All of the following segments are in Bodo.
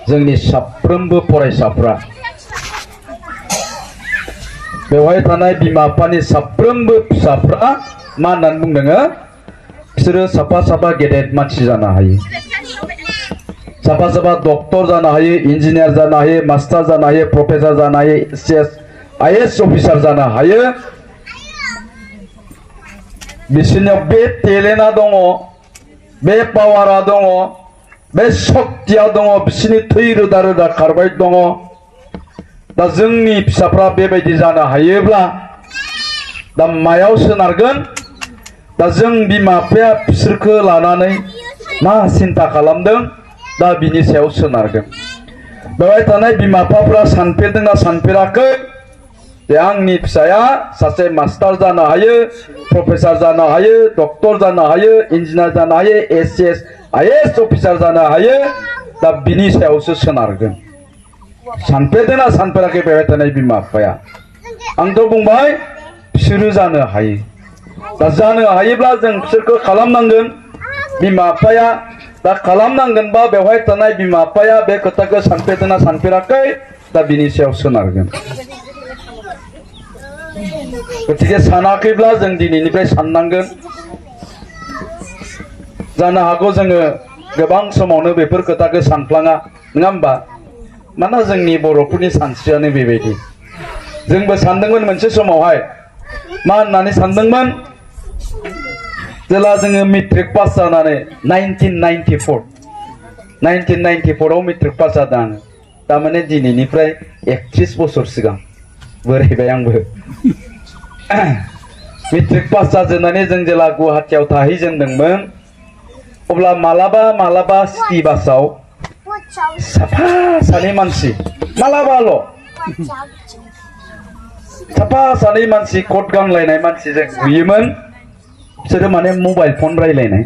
जोंनि साफ्रोमबो फरायसाफ्रा बेवहाय थानाय बिमा बिफानि साफ्रोमबो फिसाफ्रा मा होननानै बुंदों बिसोरो साफा साफा गेदेर मानसि जानो हायो साफा साफा डक्टर जानो हायो इन्जिनियार जानो हायो मास्टार जानो हायो प्रफेसर जानो हायो आईएएस अफिसार जानो हायो बिसोरनियाव बे टेलेन्टआ दङ बे पावारा दङ बे शक्तिया दङ बिसोरनि थै रोदा रोदा खारबाय दङ दा जोंनि फिसाफ्रा बेबायदि जानो हायोब्ला दा मायाव सोनारगोन दा जों बिमा बिफाया बिसोरखौ लानानै मा सिन्ता खालामदों दा बिनि सायाव सोनारगोन बेवहाय थानाय बिमा बिफाफ्रा सानफेरदोंना सानफेराखै जे आंनि फिसाया सासे मास्टार जानो हायो प्रफेसर जानो हायो डक्टर जानो हायो इन्जिनियार जानो हायो एसएस आईएएस अफिसार जानो हायो दा बिनि सायावसो सोनारगोन सानफेरदोंना सानफेराखै बेवहाय थानाय बिमा बिफाया आंथ' बुंबाय बिसोरो जानो हायो दा जानो हायोब्ला जों बिसोरखौ खालामनांगोन बिमा बिफाया दा खालामनांगोनबा बेवहाय थानाय बिमा बिफाया बे खोथाखौ सानफेरदोंना सानफेराखै दा बिनि सायाव सोनारगोन गतिके सानाखैब्ला जों दिनैनिफ्राय साननांगोन जानो हागौ जोङो गोबां समावनो बेफोर खोथाखौ सानफ्लाङा नङा होमबा मानोना जोंनि बर'फोरनि सानस्रियानो बेबायदि जोंबो सानदोंमोन मोनसे समावहाय मा होननानै सानदोंमोन जेला जोङो मेट्रिक पास जानानै 1994 आव मेट्रिक पास जादों आङो तारमाने दिनैनिफ्राय 31 बोसोर सिगां बोरायबाय आंबो मेट्रिक पास जाजेननानै जों जेला गुवाहाटीयाव थाहैजेनदोंमोन अब्ला मालाबा सिटी बासाव साफा सानै मानसि मालाबाल' साफा सानै मानसि कोट गानलायनाय मानसि जों नुयोमोन बिसोरो माने मबाइल फन रायलायनाय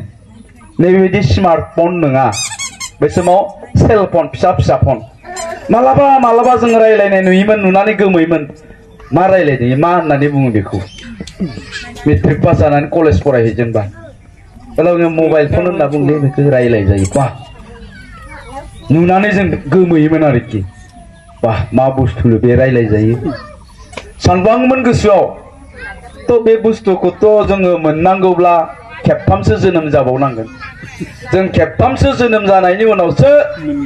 नैबेबायदि स्मार्टफन नङा बै समाव सेल फन फिसा फिसा फन मालाबा जों रायलायनाय नुयोमोन नुनानै गोमोयोमोन मा रायलायदों मा होननानै बुङो बेखौ मेट्रिक पास जानानै कलेज फरायहैजेनबा जोङो मबाइल फन होनना बुंले बेखौ रायलाय जायो बा नुनानै जों गोमोयोमोन आरोखि वाह मा बुस्थु बे रायलाय जायो सानबाङोमोन गोसोआव थ' बे बुस्थुखौथ' जोङो मोननांगौब्ला खेबथामसो जोनोम जाबावनांगोन जों खेबथामसो जोनोम जानायनि उनावसो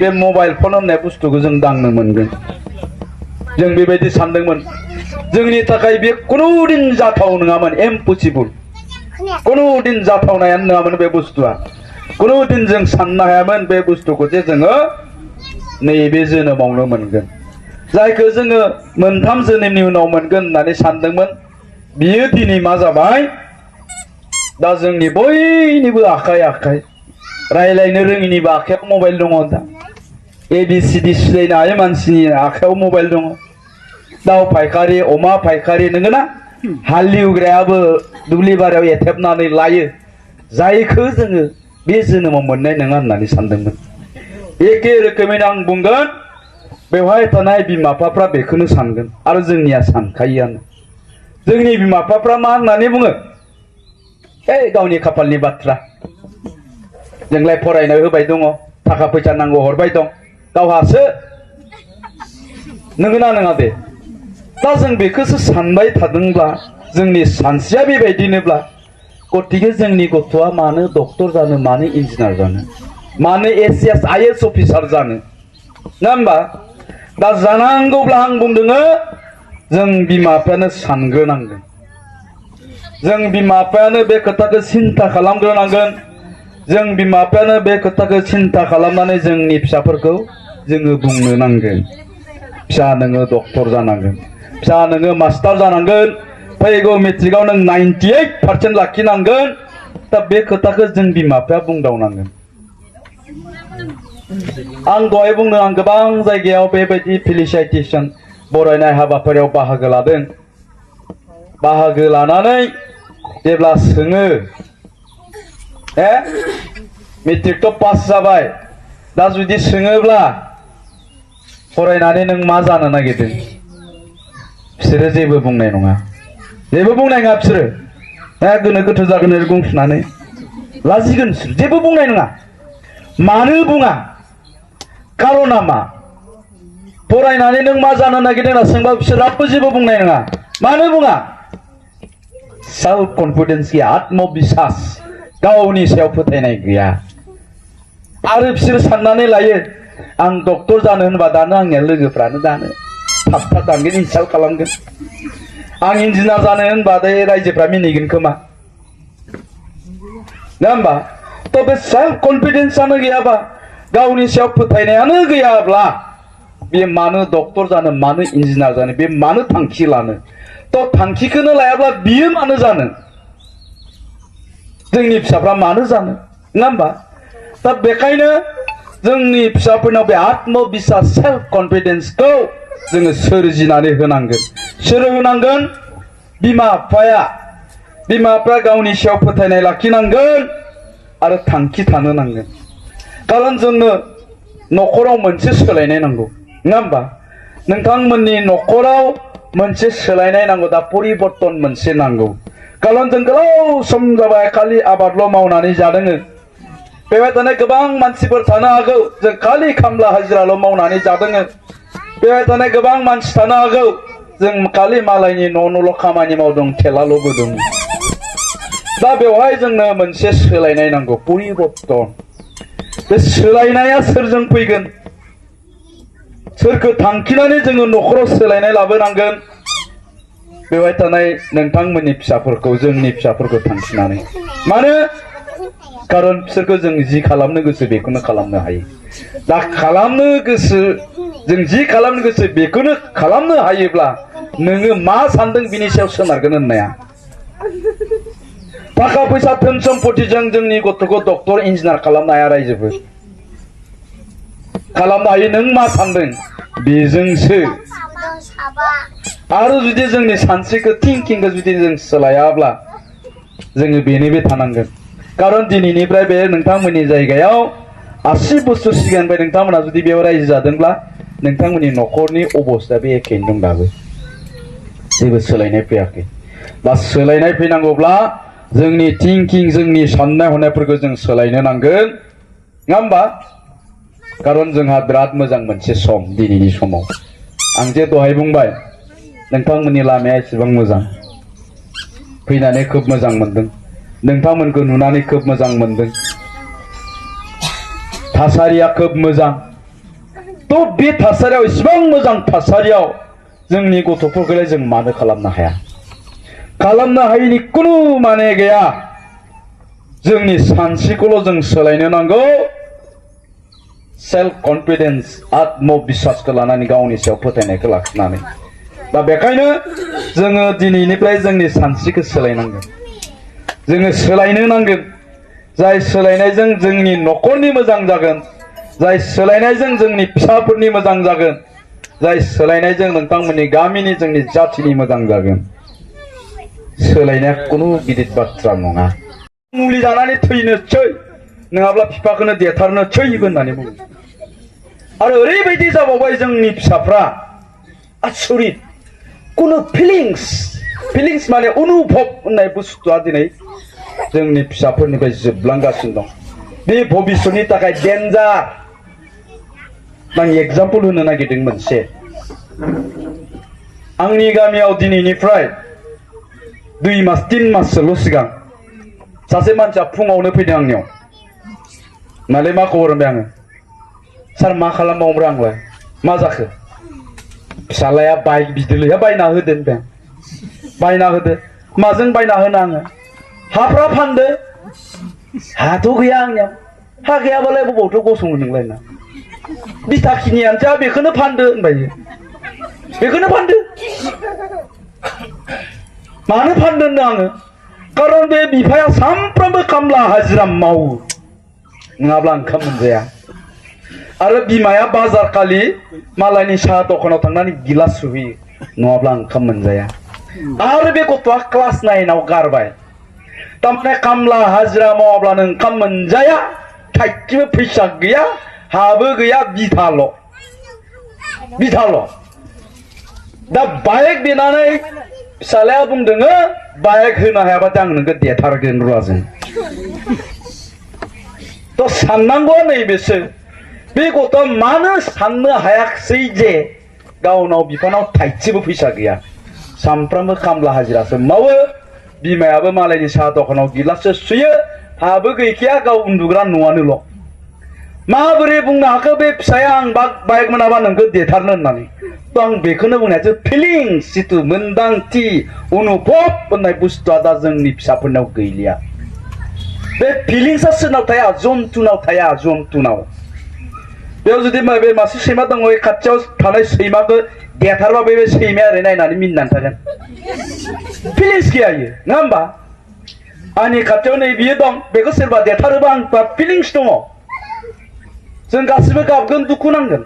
बे मबाइल फन होननाय बुस्थुखौ जों दांनो मोनगोन जों बेबायदि सानदोंमोन जोंनि थाखाय बे खुनुदिन जाथाव नङामोन इम्पसिबल खुनुदिन जाथावनायानो नङामोन बे बुस्थुआ खुनुदिन जों साननो हायामोन बे बुस्थुखौ जे जोङो नैबे जोनोमावनो मोनगोन जायखौ जोङो मोनथाम जोनोमनि उनाव मोनगोन होननानै सानदोंमोन बियो दिनै मा जाबाय दा जोंनि बयनिबो आखाइ रायलायनो रोङिनिबो आखायाव मबाइल दङ दा ABCD सिलायनो हायै मानसिनि आखायाव मबाइल दङ दाउ फायखारि अमा फायखारि नोंगोना हालेवग्रायाबो दुब्लि बारियाव एथेबनानै लायो जायखौ जोङो बे जोनोमाव मोननाय नङा होननानै सानदोंमोन एखे रोखोमैनो आं बुंगोन बेवहाय थानाय बिमा बिफाफ्रा बेखौनो सानगोन आरो जोंनिया सानखायोआनो जोंनि बिमा बिफाफ्रा मा होननानै बुङो गावनि खाफालनि बाथ्रा जोंलाय फरायनो होबाय दङ थाखा फैसा नांगौ हरबाय दं गावहासो नंगौना नङा दे दा जों बेखौसो सानबाय थादोंब्ला जोंनि सानस्रिया बेबायदिनोब्ला गतिके जोंनि गथ'आ मानो डक्टर जानो मानो इन्जिनियार जानो मानो एसएस आईएएस अफिसार जानो नङा होमबा दा जानांगौब्ला आं बुंदों जों बिमा बिफायानो सानग्रोनांगोन जों बिमा बिफायानो बे खोथाखौ सिन्ता खालामग्रोनांगोन जों बिमा बिफायानो बे खोथाखौ सिन्ता खालामनानै जोंनि फिसाफोरखौ जोङो बुंनो नांगोन फिसा नोङो डक्टर जानांगोन फिसा नोङो मास्टार जानांगोन फैगौ मेट्रिकआव नों 98% लाखिनांगोन दा बे खोथाखौ जों बिमा बिफाया बुंदावनांगोन आं दहाय बुंदों आं गोबां जायगायाव बेबायदि फेलिसिटेसन बरायनाय हाबाफारियाव बाहागो लादों बाहागो लानानै जेब्ला सोङो मेट्रिकथ' पास जाबाय दा जुदि सोङोब्ला फरायनानै नों मा जानो नागिरदों बिसोरो जेबो बुंनाय नङा जेबो बुंनाय नङा बिसोरो गोनो गोथो जागोन लाजिगोन जेबो बुंनाय नङा मानो बुङा खारना मा फरायनानै नों मा जानो नागिरदों होनना सोंबा बिसोर रावबो जेबो बुंनाय नङा मानो बुङा सेल्फ कन्फिडेन्स गैया आत्मबिश्वास गावनि सायाव फोथायनाय गैया आरो बिसोर साननानै लायो आं डक्टर जानो होनबा दानो आंनिया लोगोफ्रानो दानो थाब थाब दानगोन इनसाल्ट खालामगोन आं इन्जिनियार जानो होनबा दे रायजोफ्रा मिनिगोन खोमा ना होमबा तो बे सेल्फ कन्फिडेन्सआनो गैयाबा गावनि सायाव फोथायनायानो गैयाब्ला बे मानो डक्टर जानो मानो इन्जिनियार जानो बे मानो थांखि लानो तो थांखिखौनो लायाब्ला बियो मानो जानो जोंनि फिसाफ्रा मानो जानो नङा होमबा दा बेखायनो जोंनि फिसाफोरनाव बे आत्मबिश्वास सेल्फ कन्फिडेन्सखौ जोङो सोरजिनानै होनांगोन सोर होनांगोन बिमा बिफाया गावनि सायाव फोथायनाय लाखिनांगोन आरो थांखि थानो नांगोन खारन जोंनो न'खराव मोनसे सोलायनाय नांगौ नङा होमबा नोंथांमोननि न'खराव मोनसे सोलायनाय नांगौ दा परिबर्तन मोनसे नांगौ खारन जों गोलाव सम जाबाय खालि आबादल' मावनानै जादों बेबायदिनो गोबां मानसिफोर थानो हागौ जों खालि खामला हाजिराल' मावनानै जादों बेबायदिनो गोबां मानसि थानो हागौ जों खालि मालायनि न'ल' खामानि मावदों थेलाल' बोदों दा बेवहाय जोंनो मोनसे सोलायनाय नांगौ परिबर्तन बे सोलायनाया सोरजों फैगोन सोरखौ थांखिनानै जोङो न'खराव सोलायनाय लाबोनांगोन बेवहाय थानाय नोंथांमोननि फिसाफोरखौ जोंनि फिसाफोरखौ थांखिनानै मानो खारन बिसोरखौ जों जि खालामनो गोसो बेखौनो खालामनो हायो दा खालामनो गोसो जों जि खालामनो गोसो बेखौनो खालामनो हायोब्ला नोङो मा सानदों बिनि सायाव सोनारगोन होननाया थाखा फैसा धोन सम्पतिजों जोंनि गथ'खौ डक्टर इन्जिनियार खालामनो हाया रायजोबो खालामनो हायो नों मा सानदों बेजोंसो आरो जुदि जोंनि सानस्रिखौ थिंकिंखौ जुदि जों सोलायाब्ला जोङो बेनो बे थानांगोन खारन दिनैनिफ्राय बे नोंथांमोननि जायगायाव 80 बोसोर सिगांनिफ्राय नोंथांमोना जुदि बेयाव रायजो जादोंब्ला नोंथांमोननि न'खरनि अबस्था बे एखेयैनो दं दाबो जेबो सोलायनाय फैयाखै दा सोलायनाय फैनांगौब्ला जोंनि थिंकिं जोंनि साननाय हनायफोरखौ जों सोलायनो नांगोन नङा होमबा खारन जोंहा बिराद मोजां मोनसे सम दिनैनि समाव आं जे दहाय बुंबाय नोंथांमोननि लामाया एसेबां मोजां फैनानै खोब मोजां मोनदों नोंथांमोनखौ नुनानै खोब मोजां मोनदों थासारिया खोब मोजां तो बे थासारियाव एसेबां मोजां थासारियाव जोंनि गथ'फोरखौलाय जों मानो खालामनो हाया खालामनो हायैनि खुनु माने गैया जोंनि सानस्रिखौल' जों सोलायनो नांगौ सेल्फ कन्फिडेन्स आत्मबिश्वासखौ लानानै गावनि सायाव फोथायनायखौ लाखिनानै दा बेखायनो जोङो दिनैनिफ्राय जोंनि सानस्रिखौ सोलायनांगोन जोङो सोलायनो नांगोन जाय सोलायनायजों जोंनि न'खरनि मोजां जागोन जाय सोलायनायजों जोंनि फिसाफोरनि मोजां जागोन जाय सोलायनायजों नोंथांमोननि गामिनि जोंनि जाथिनि मोजां जागोन सोलायनाया खुनु गिदिर बाथ्रा नङा मुलि जानानै थैनोसै नङाब्ला बिफाखौनो देथारनोसै होननानै बुङो आरो ओरैबायदि जाबावबाय जोंनि फिसाफ्रा आसरित खुनु फिलिंस माने अनुभब होननाय बुस्थुआ दिनै जोंनि फिसाफोरनिफ्राय जोबलांगासिनो दं बे भबिष्यतनि थाखाय डेन्जार आं एग्जाम्पल होनो नागिरदों मोनसे आंनि गामियाव दिनैनिफ्राय 2 मास 3 माससोल' सिगां सासे मानसिया फुङावनो फैदों आंनियाव नालाय मा खबर होनबाय आङो सार मा खालामबावोब्रा आंलाय मा जाखो फिसालाया बाइक बिदोंलै बायना होदो होनबाय बायना होदो माजों बायना होनो आङो हाफ्रा फानदो हाथ' गैया आंनियाव हा गैयाबालाय बबावथ' गसङो नोंलाय ना बिथा खिनियानोसै बेखौनो फानदो होनबाय बेखौनो फानदो मानो फानदो होनदों आङो खारन बे बिफाया सानफ्रोमबो खामला हाजिरा मावो नङाब्ला ओंखाम मोनजाया आरो बिमाया बाजार खालि मालायनि साहा दखानाव थांनानै गिलास सुहैयो नङाब्ला ओंखाम मोनजाया आरो बे गथ'आ क्लास 9 आव गारबाय तारमाने खामला हाजिरा मावाब्लानो ओंखाम मोनजाया थाइसेबो फैसा गैया हाबो गैया बिथाल' दा बाइक बिनानै फिसालाया बुंदों बाइक होनो हायाबाथाय आं नोंखौ देथारगोन रुवाजों तो साननांगौ नैबेसो बे गथ'आ मानो साननो हायाखिसै जे गावनाव बिफानाव थाइसेबो फैसा गैया सामफ्रामबो खामला हाजिरासो मावो बिमायाबो मालायनि साहा दखानाव गिलाससो सुयो हाबो गैखाया गाव उन्दुग्रा न'आनोल' माबोरै बुंनो हाखो बे फिसाया आं बाइक मोनाबा नोंखौ देथारनो होननानै तो आं बेखौनो बुंनायासो फिलिंस जिथु मोन्दांथि अनुभब होननाय बुस्थुआ दा जोंनि फिसाफोरनाव गैलिया बे फिलिंसआ सोरनाव थाया जन्थुनाव थाया जन्थुनाव बेयाव जुदि बे मासे सैमा दङ खाथियाव थानाय सैमाखौ देथारबा बे सैमाया ओरै नायनानै मिनिनानै थागोन फिलिंस गैया इयो नङा होमबा आंनि खाथियाव नै बियो दं बेखौ सोरबा देथारोबा आंहा फिलिंस दङ जों गासिबो गाबगोन दुखु नांगोन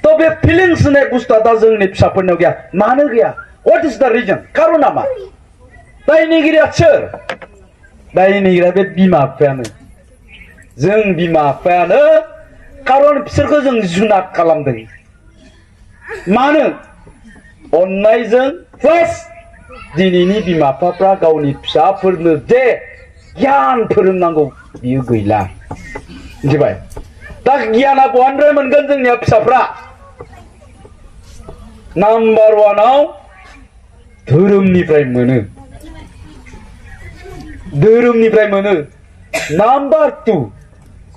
तो बे फिलिंस होननाय बुस्थुआ दा जोंनि फिसाफोरनाव गैया मानो गैया व्हाट इज द रिजन खारना मा दायनिगिरिया सोर दायनिगिरिया बे बिमा बिफायानो जों बिमा बिफायानो खारन बिसोरखौ जों जुनाद खालामदों मानो अननायजों प्लास दिनैनि बिमा बिफाफ्रा गावनि फिसाफोरनो जे गियान फोरोंनांगौ बियो गैला मिथिबाय दा गियाना बहानिफ्राय मोनगोन जोंनिया फिसाफ्रा नाम्बार वानाव धोरोमनिफ्राय मोनो नाम्बार टु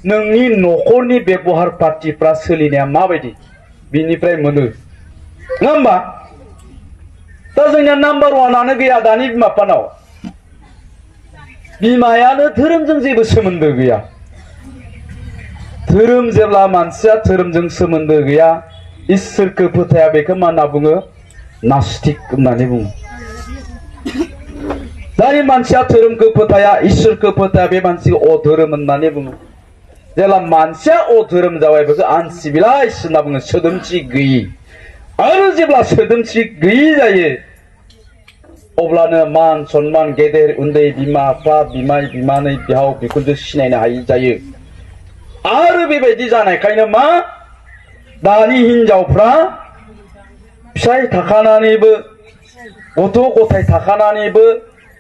नोंनि न'खरनि बेबहार पार्टिफ्रा सोलिनाया माबायदि बिनिफ्राय मोनो नङा होमबा दा जोंनिया नाम्बार वानानो गैया दानि बिमा बिफानाव बिमायानो धोरोमजों जेबो सोमोन्दो गैया धोरोम जेब्ला मानसिया धोरोमजों सोमोन्दो गैया इसोरखौ फोथाया बेखौ मा होनना बुङो नास्तिक होननानै बुङो जाय मानसिया धोरोमखौ फोथाया इसोरखौ फोथाया बे मानसिखौ अधोरोम होननानै बुङो जेब्ला मानसिया अधोरोम जाबाय बेखौ आनसिभिलाइज होनना बुङो सोदोमस्रि गैयि आरो जेब्ला सोदोमस्रि गैयि जायो अब्लानो मान सन्मान गेदेर उन्दै बिमा बिफा बिमाय बिमानै बिहाव बिखुनजो सिनायनो हायि जायो आरो बेबायदि जानायखायनो मा दानि हिनजावफ्रा फिसाय थाखानानैबो गथ' गथाय थाखानानैबो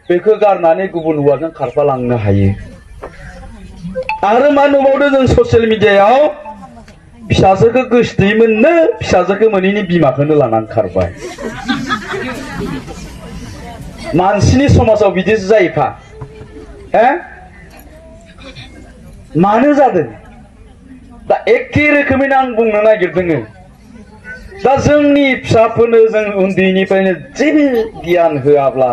बेखौ गारनानै गुबुन हौवाजों खारफालांनो हायो आरो मा नुबावदों जों ससियेल मिडियायाव फिसाजोखौ गोसोथोयै मोननो फिसाजोखौ मोनैनि बिमाखौनो लानानै खारबाय मानसिनि समाजाव बिदिसो जायोफा मानो जादों दा एखे रोखोमैनो आं बुंनो नागिरदों दा जोंनि फिसाफोरनो जों उन्दैनिफ्रायनो जेबो गियान होआब्ला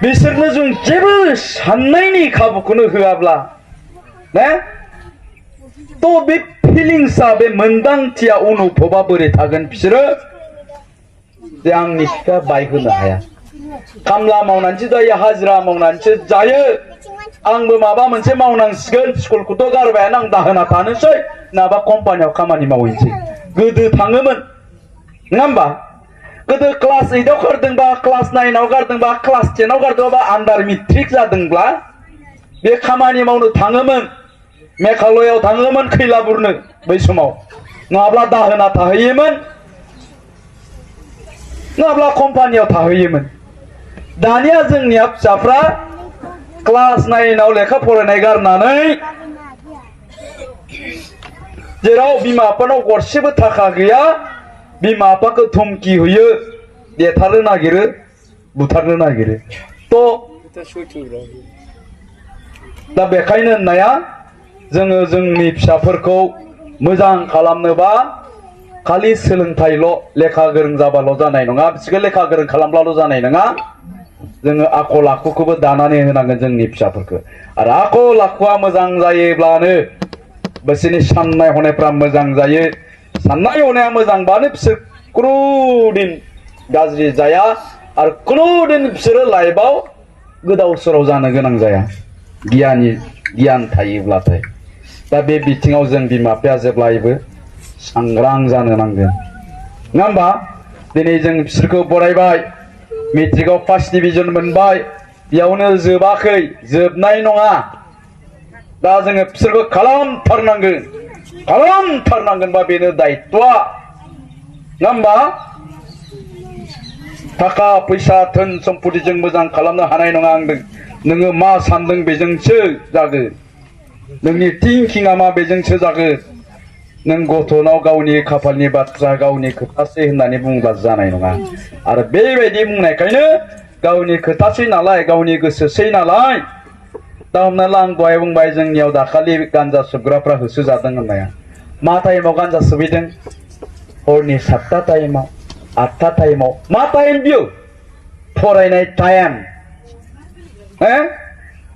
बिसोरनो जों जेबो साननायनि खाबुखौनो होआब्ला तो बे फिलिंसआ बे मोन्दांथिया अनुभबा बोरै थागोन बिसोरो जे आंनि बिफाया बाइक होनो हाया खामला मावनानैसो जायो हाजिरा मावनानैसो जायो आंबो माबा मोनसे मावनांसिगोन स्कुलखौथ' गारबायानो आं दाहोना थानोसै नाबा कम्पानियाव खामानि मावहैनोसै गोदो थाङोमोन नङा होमबा गोदो क्लास 8आव गारदोंबा क्लास 9आव गारदोंबा क्लास 10आव गारदोंबा आन्डार मेट्रिक जादोंब्ला बे खामानि मावनो थाङोमोन मेघालयआव थाङोमोन खैला बुरनो बै समाव नङाब्ला दाहोना थाहैयोमोन नङाब्ला कम्पानियाव थाहैयोमोन दानिया जोंनिया फिसाफ्रा क्लास 9आव लेखा फरायनाय गारनानै जेराव बिमा बिफानाव गरसेबो थाखा गैया बिमा बिफाखौ धमकी होयो देथारनो नागिरो बुथारनो नागिरो तो दा बेखायनो होननाया जोङो जोंनि फिसाफोरखौ मोजां खालामनोबा खालि सोलोंथाइल' लेखा गोरों जाबाल' जानाय नङा बिसोरखौ लेखा गोरों खालामब्लाल' जानाय नङा जोङो आखल आखुखौबो दानानै होनांगोन जोंनि फिसाफोरखौ आरो आखल आखुआ मोजां जायोब्लानो बिसोरनि साननाय हनायफ्रा मोजां जायो साननाय हनाया मोजांबानो बिसोर खुनुदिन गाज्रि जाया आरो खुनुदिन बिसोरो लाइफआव गोदाव सोराव जानो गोनां जाया गियान थायोब्लाथाय दा बे बिथिङाव जों बिमा बिफाया जेब्लायबो सांग्रां जानो नांगोन नङा होमबा दिनै जों बिसोरखौ बरायबाय मेट्रिकआव फार्स्ट डिभिजन मोनबाय बेयावनो जोबाखै जोबनाय नङा दा जोङो बिसोरखौ खालामथारनांगोनबा बेनो दायित्वआ नङा होमबा थाखा फैसा धोन सम्पतिजों मोजां खालामनो हानाय नङा आंदों नोङो मा सानदों बेजोंसो जागोन नोंनि थिंकिंआ मा बेजोंसो जागोन नों गथ'नाव गावनि खाफालनि बाथ्रा गावनि खोथासै होननानै बुंब्ला जानाय नङा आरो बेबायदि बुंनायखायनो गावनि खोथासै नालाय गावनि गोसोसै नालाय दा हमना ला आं दहाय बुंबाय जोंनियाव दाखालि गान्जा सोबग्राफ्रा होसोजादों होननाया मा टाइमाव गान्जा सोबहैदों हरनि 7टा टाइमाव 8टा टाइमाव मा टाइम बियो फरायनाय टाइम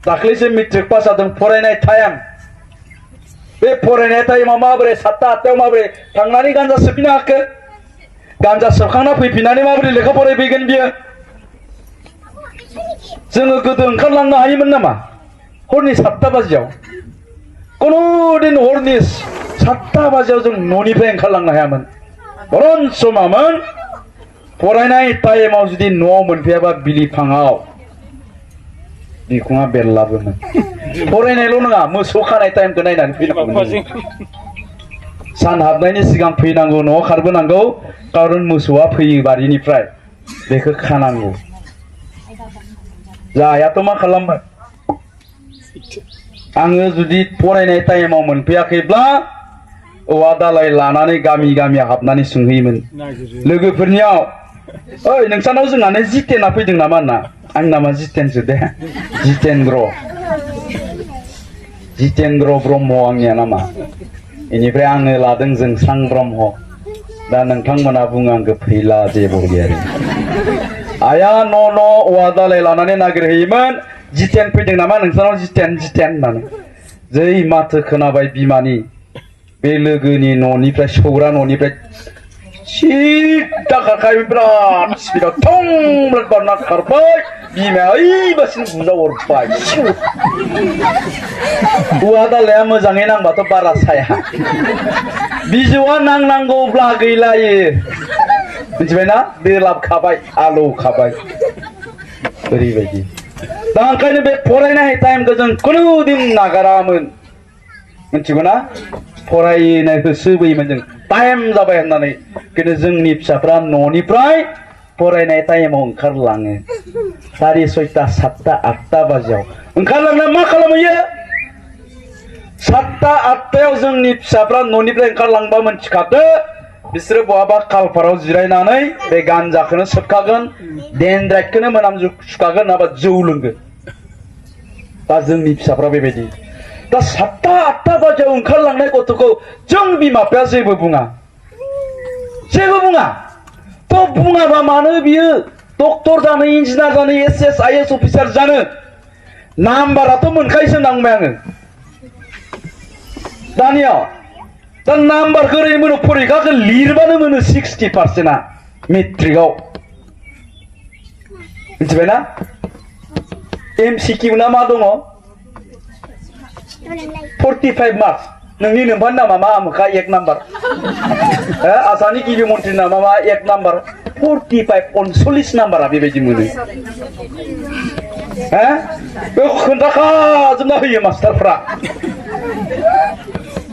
दाख्लैसो मेट्रिक पास जादों फरायनाय टाइम बे फरायनाय टाइमाव माबोरै 7टा 8टायाव माबोरै थांनानै गान्जा सोबफिननो हाखो गान्जा सोबखांना फैफिननानै माबोरै लेखा फरायफैगोन बियो जोङो गोदो ओंखारलांनो हायोमोन नामा हरनि 7टा बाजियाव खुनुदिन हरनि 7टा बाजियाव जों न'निफ्राय ओंखारलांनो हायामोन बरन्स मामोन फरायनाय टाइमाव जुदि न'आव मोनफैयाबा बिलिफाङाव बिखुङा बेरलाबोमोन फरायनायल' नङा मोसौ खानाय टाइमखौ नायनानै फैनांगौ सान हाबनायनि सिगां फैनांगौ न'आव खारबोनांगौ कारन मोसौआ फैयो बारिनिफ्राय बेखौ खानांगौ जायाथ' मा खालामबाय आङो जुदि फरायनाय टाइमाव मोनफैयाखैब्ला औवा दालाय लानानै गामि गामि हाबनानै सोंहैयोमोन लोगोफोरनियाव ओइ नोंसानाव जोंहानो जितेना फैदों नामा होनना आंनि नामा जितेनसो दे जितेन्द्र ब्रह्म आंनिया नामा बेनिफ्राय आङो लादों जोंसां ब्रह्म दा नोंथांमोना बुङो आंखौ फैला जे बरगयारि आया न' औवा दालाय लानानै नागिरहैयोमोन जितेन फैदों नामा नोंसानाव जितेन होननानै जै माथो खोनाबाय बिमानि बे लोगोनि न'निफ्राय सौरा न'निफ्राय सिद्दा खारखायो बिराद स्पिडाव थं बारना खारबाय बिमाया ओइबासिम बुजावहरबाय औवा दालाया मोजाङै नांबाथ' बारा साया बिजौआ नांनांगौब्ला गैलायो मिथिबायना दोलाबखाबाय आलौखाबाय ओरैबायदि दा ओंखायनो बे फरायनाय टाइमखौ जों खुनुदिन नागारामोन मिथिगौ ना फरायनाय होसोबोयोमोन जों टाइम जाबाय होननानै खिन्थु जोंनि फिसाफ्रा न'निफ्राय फरायनाय टाइमाव ओंखारलाङो 6:30 7टा 8टा बाजियाव ओंखारलांना मा खालामहैयो 7टा 8टायाव जोंनि फिसाफ्रा न'निफ्राय ओंखारलांबा मोनथिखादो बिसोरो बहाबा कालपाराव जिरायनानै बे गान्जाखौनो सोबखागोन देनद्राइटखौनो मोनामजु सुखागोन नङाबा जौ लोंगोन दा जोंनि फिसाफ्रा बेबायदि दा 7टा 8टा बाजियाव ओंखारलांनाय गथ'खौ जों बिमा बिफाया जेबो बुङा थ' बुङाबा मानो बियो डक्टर जानो इन्जिनियार जानो SS IS अफिसार जानो नाम्बाराथ' मोनखायोसो होनना बुंबाय आङो दानियाव दा नाम्बारखौ ओरैनो मोनो फरिखाखौ लिरबानो मोनो 60%आ मेट्रिकआव मिथिबायना MCQ ना मा दङ 45 मार्क्स नोंनि नोंफानि नामा मा आमोखा 1 नाम्बार आसामनि गिबि मन्थ्रिनि नामा मा 1 नाम्बार 45 नाम्बारा बेबायदि मोनो बे खोन्थाखाजोबना होयो मास्टारफ्रा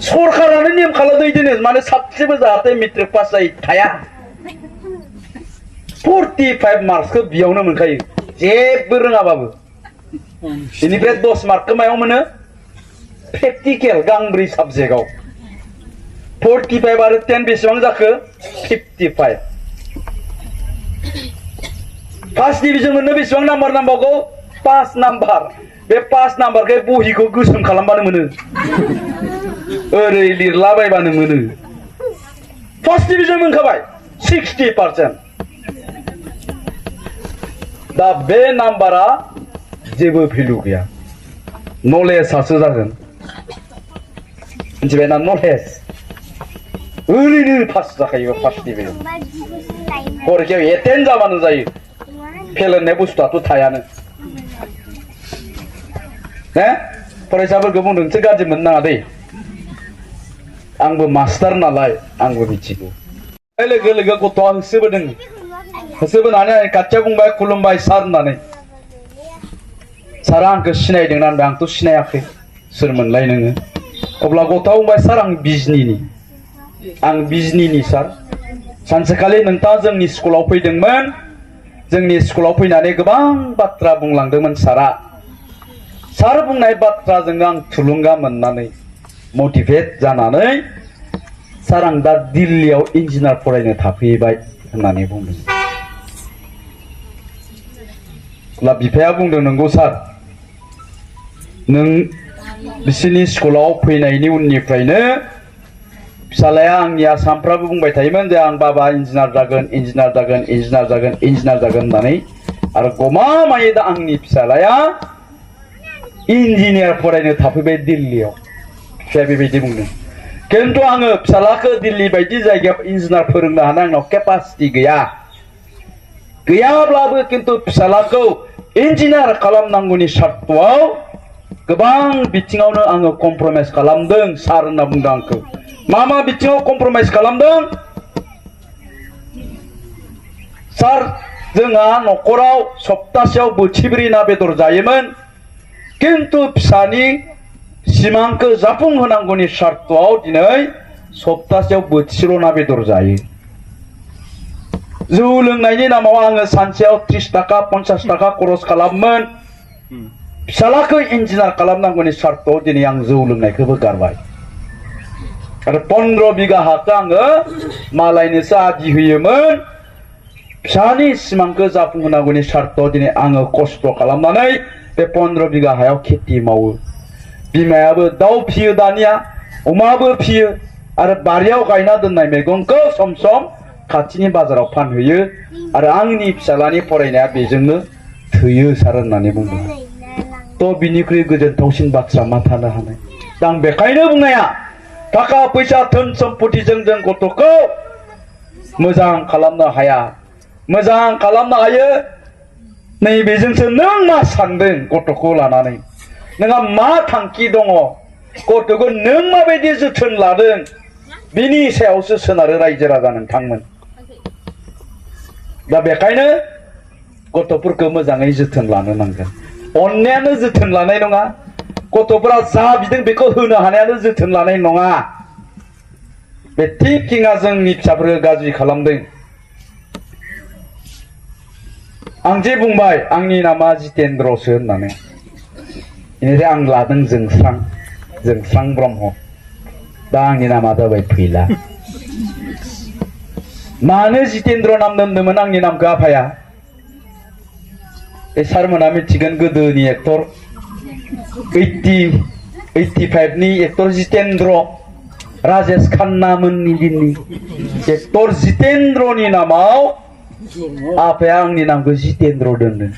सरकारानो नेम खालामदों बिदिनो माने साबसेबो जाहाथे मेट्रिक पास जायो थाया 45 मार्क्सखौ बेयावनो मोनखायो जेबो रोङाबाबो बेनिफ्राय 10 मार्कखौ मायाव मोनो प्रेक्टिकेल गांब्रै साबजेक्टआव 45 आरो 10 बेसेबां जाखो 55 फार्स्ट डिभिजन मोननो बेसेबां नाम्बार नांबावगौ 5 नाम्बार बे 5 नाम्बारखौ बहिखौ गोसोम खालामबानो मोनो ओरै लिरलाबायबानो मोनो फार्स्ट डिभिजन मोनखाबाय 60%। दा बे नाम्बारा जेबो भेलु गैया नलेजआसो जागोन मिथिबायना नलेज ओरैनो पास जाखायो फार्स्ट डिभिजन फरिखायाव एटेन्ड जाबानो जायो फेल होननाय बुस्थुआथ' थायानो फरायसाफोरखौ बुंदों नोंसोर गाज्रि मोननो नाङा दै आंबो मास्टार नालाय आंबो मिथिगौ लोगो लोगो गथ'आ होसोबोनानै खाथियाव बुंबाय खुलुमबाय सार होननानै सारा आंखौ सिनायदों ना होनबाय आंथ' सिनायाखै सोरमोनलाय नोङो अब्ला गथ'आ बुंबाय सार आं बिजनिनि सार सानसेखालि नोंथाङा जोंनि स्कुलाव फैदोंमोन जोंनि स्कुलाव फैनानै गोबां बाथ्रा बुंलांदोंमोन सारा सार बुंनाय बाथ्राजोंनो आं थुलुंगा मोननानै मटिभेट जानानै सार आं दा दिल्लीयाव इन्जिनियार फरायनो थाफैबाय होननानै बुंदों। अब्ला बिफाया बुंदों नंगौ सार नों बिसिनि स्कुलाव फैनायनि उननिफ्रायनो फिसालाया आंनिया सानफ्रामबो बुंबाय थायोमोन जे आं बाबा इन्जिनियार जागोन इन्जिनियार जागोन इन्जिनियार जागोन इन्जिनियार जागोन होननानै आरो गमामायै दा आंनि फिसालाया इन्जिनियार फरायनो थाफैबाय दिल्लीयाव। फिसाया बेबायदि बुंदों। किन्तु आङो फिसालाखौ दिल्ली बायदि जायगायाव इन्जिनियार फोरोंनो हानाय आंनाव केपासिटि गैया। गैयाब्लाबो किन्तु फिसालाखौ इन्जिनियार खालामनांगौनि सार्थआव गोबां बिथिङावनो आङो कमप्रमाइज खालामदों सार होनना बुंदों आंखौ। मा बिथिङाव कमप्रमाइज खालामदों? सार जोंहा न'खराव सप्तासेयाव बोथिब्रै ना बेदर जायोमोन। किन्तु फिसानि सिमांखौ जाफुंहोनांगौनि सार्थआव दिनै सप्तासेयाव बोथिसेल' ना बेदर जायो। जौ लोंनायनि नामाव आङो सानसेयाव 30 थाखा 50 थाखा खरस खालामोन। फिसालाखौ इन्जिनियार खालामनांगौनि सार्थआव दिनै आं जौ लोंनायखौबो गारबाय आरो 15 बिगा हाखौ आङो मालायनोसो आदि होयोमोन। फिसानि सिमांखौ जाफुंहोनांगौनि सार्थआव दिनै आङो खस्थ' खालामनानै बे 15 बिगा हायाव खेथि मावो। बिमायाबो दाउ फियो दानिया अमाबो फियो आरो बारियाव गायना दोननाय मैगंखौ सम सम खाथिनि बाजाराव फानहैयो आरो आंनि फिसालानि फरायनाया बेजोंनो थोयो सार होननानै बुंदों। थ' बिनिख्रुइ गोजोनथावसिन बाथ्रा मा थानो हानाय? दा आं बेखायनो बुंनाया थाखा फैसा धोन सम्पतिजों जों गथ'खौ मोजां खालामनो हाया। मोजां खालामनो हायो नैबेजोंसो नों मा सानदों गथ'खौ लानानै, नोंहा मा थांखि दङ, गथ'खौ नों माबायदि जोथोन लादों बिनि सायावसो सोनारो रायजो राजा नोंथांमोन। दा बेखायनो गथ'फोरखौ मोजाङै जोथोन लानो नांगोन। अननायानो जोथोन लानाय नङा, गथ'फोरा जा बिदों बेखौ होनो हानायानो जोथोन लानाय नङा। बे थिंकिंआ जोंनि फिसाफोरखौ गाज्रि खालामदों। आं जे बुंबाय आंनि नामा जितेन्द्रसो होननानै, बेनिफ्राय आं लादों जोंस्रां ब्रह्म। दा आंनि नामा जाबाय फैला। मानो जितेन्द्र नाम दोनदोंमोन आंनि नामखौ आफाया? बे सारमोना मिथिगोन, गोदोनि एक्टर 85 नि एक्टर जितेन्द्र, राजेश खान्ना मोननि दिननि एक्टर जितेन्द्रनि नामाव आफाया आंनि नामखौ जितेन्द्र दोनदों।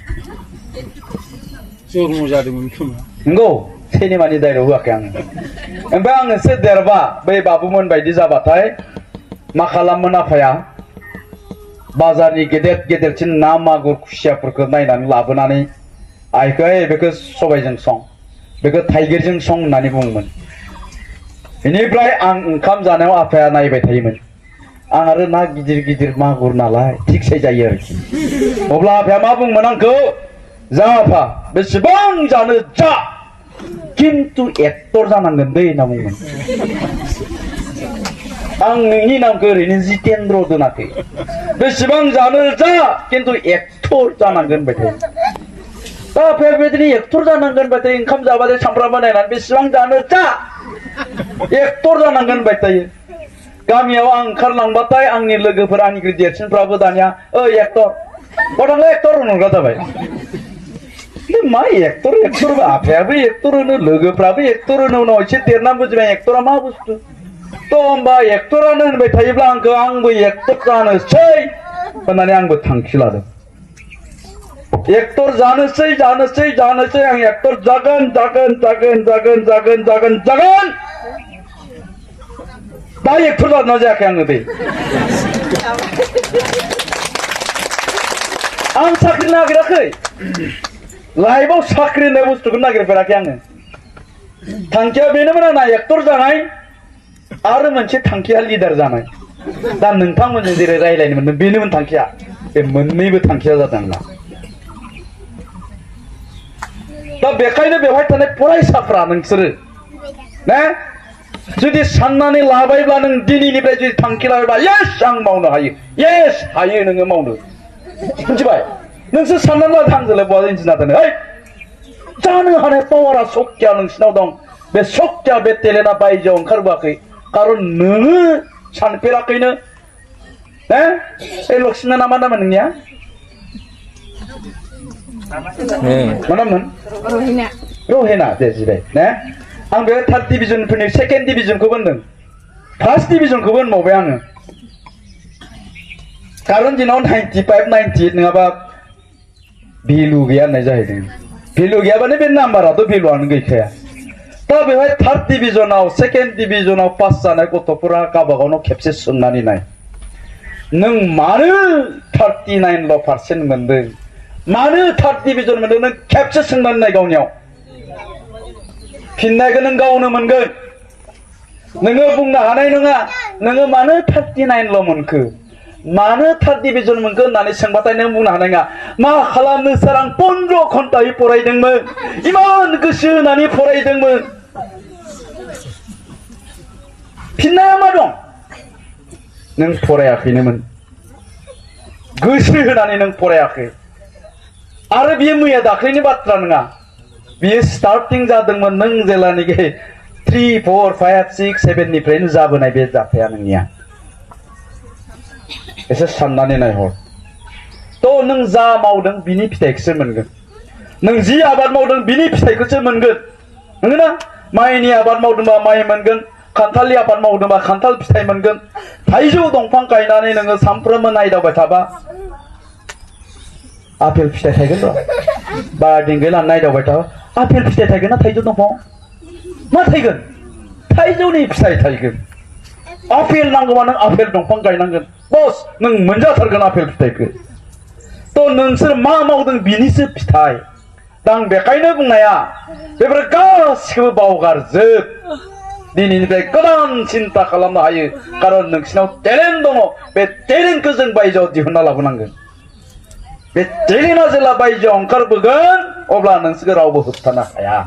जन्म जादोंमोन खोमा। नंगौ, सिनेमानि डायलग होआखै आङो। ओमफ्राय आङोसो देरबा बै बाबुमोन बायदि जाबाथाय मा खालामोन आफाया? बाजारनि गेदेर गेदेरसिन ना मागुर खुसियाफोरखौ नायनानै लाबोनानै आइखौ बेखौ सबायजों सं, बेखौ थाइगिरजों सं होननानै बुङोमोन। बेनिफ्राय आं ओंखाम जानायाव आफाया नायबाय थायोमोन। आं आरो ना गिदिर गिदिर मागुर नालाय थिगसे जायो आरोखि। अब्ला आफाया मा बुंमोन आंखौ? जा आफा बेसेबां जानो जा, किन्तु एक्टर जानांगोन दै होनना बुंमोन। आं नोंनि नामखौ ओरैनो जितेन्द्र दोनाखै, बेसेबां जानो जा किन्तु एक्टर जानांगोन बाय थायो। दा आफाया बेबायदिनो एक्टर जानांगोन बाय थायो। ओंखाम जाबाथाय सामफ्रामबो नायनानै बेसेबां जानो जा, एक्टर जानांगोन बाय थायो। गामियाव आं ओंखारलांबाथाय आंनि लोगोफोर आंनिख्रुइ देरसिनफ्राबो दानिया ओइ एक्टर थांलाय एक्टर होनग्रा जाबाय। मा एक्टर आफायाबो एक्टर होनो, लोगोफ्राबो एक्टर होनो। उनाव एसे देरना बुजिबाय एक्टरा मा बुस्थु। थ' होमबा एक्टरानो होनबाय थायोब्ला आंबो एक्टर जानोसै होननानै आंबो थांखि लादों। एक्टर जानोसै आं एक्टर जागोन। दा एक्टर जादोंना जायाखै आङो बे? आं साख्रि नागिराखै, लाइफआव साख्रि होननाय बुस्थुखौ नागिरफेराखै आङो। थांखिया बेनोमोन आंना, एक्टर जानाय आरो मोनसे थांखिया लिडार जानाय। दा नोंथांमोनजों जेरै रायज्लायनो मोनदों बेनोमोन थांखिया। बे मोननैबो थांखिया जादों आंना। दा बेखायनो बेवहाय थानाय फरायसाफ्रा नोंसोरो ना जुदि साननानै लाबायब्ला, नों दिनैनिफ्राय जुदि थांखि लाबायब्ला येस आं मावनो हायो, येस हायो नोङो मावनो। मिथिबाय? नोंसोर साननानै ला थांजोलाय बहा इन्जिनियार जानो, जानो हानाय पावारा सक्तिया नोंसिनाव दं। बे सक्तिया बे टेलेन्टआ बायजोआव ओंखारबोआखै, खारन नोङो सानफेराखैनो लक्ष्मण नामा नामोन नोंनिया मा नाममोन रहिना दे जिराय आं बे थार्ड डिभिजनफोरनि सेकेन्ड डिभिजनखौबो होनदों फार्स्ट डिभिजनखौबो होनबावबाय आङो कारन दिनाव 95 98 नङाबा भेलु गैया होननाय जाहैदों भेलु गैयाबानो बे नाम्बाराथ' भेलुआनो गैखाया दा बेवहाय थार्ड डिभिजनाव सेकेन्ड डिभिजनाव पास जानाय गथ'फोरा गावबागावनाव खेबसे सोंनानै नाय नों मानो 39% मोनदों मानो थार्ड डिभिजन मोनदों नों खेबसे सोंनानै नाय गावनियाव फिननायखौ नों गावनो मोनगोन नोङो बुंनो हानाय नङा नोङो मानो 39ल' मोनखो मानो थार्ड डिभिजन मोनखो होननानै सोंबाथाय नों बुंनो हानाय नङा मा खालामनो सार आं 15 घन्टायै फरायदोंमोन इमान गोसो होनानै फरायदोंमोन फिननाया मा दं नों फरायाखैनोमोन गोसो होनानै नों फरायाखै आरो बियो मैया दाख्लैनि बाथ्रा नङा बियो स्टार्टिं जादोंमोन नों जेलानिखि 3 4 5 6 7 निफ्रायनो जाबोनाय बे जाथाया नोंनिया एसे साननानै नायहर थ' नों जा मावदों बिनि फिथाइखौसो मोनगोन नों जि आबाद मावदों बिनि फिथाइखौसो मोनगोन नंगौना माइनि आबाद मावदोंबा माइ मोनगोन खान्थालनि आबाद मावदोंबा खान्थाल फिथाइ मोनगोन थाइजौ दंफां गायनानै नोङो सानफ्रोमबो नायदावबाय थाबा आपेल फिथाइ थायगोन र' बा दिंगै लाना नायदावबाय थाबा आपेल फिथाइ थायगोन ना थाइजौ दंफां मा थायगोन थाइजौनि फिथाइ थायगोन आपेल नांगौबा नों आपेल दंफां गायनांगोन बस नों मोनजाथारगोन आपेल फिथाइखौ थ' नोंसोर मा मावदों बिनिसो फिथाइ दा आं बेखायनो बुंनाया बेफोर गासिखौबो बावगारजोब दिनैनिफ्राय गोदान सिन्ता खालामनो हायो कारन नोंसिनाव टेलेन्ट दङ बे टेलेन्टखौ जों बायजोआव दिहुनना लाबोनांगोन बे टेलेन्टआ जेला बायजोआव ओंखारबोगोन अब्ला नोंसोरखौ रावबो होबथानो हाया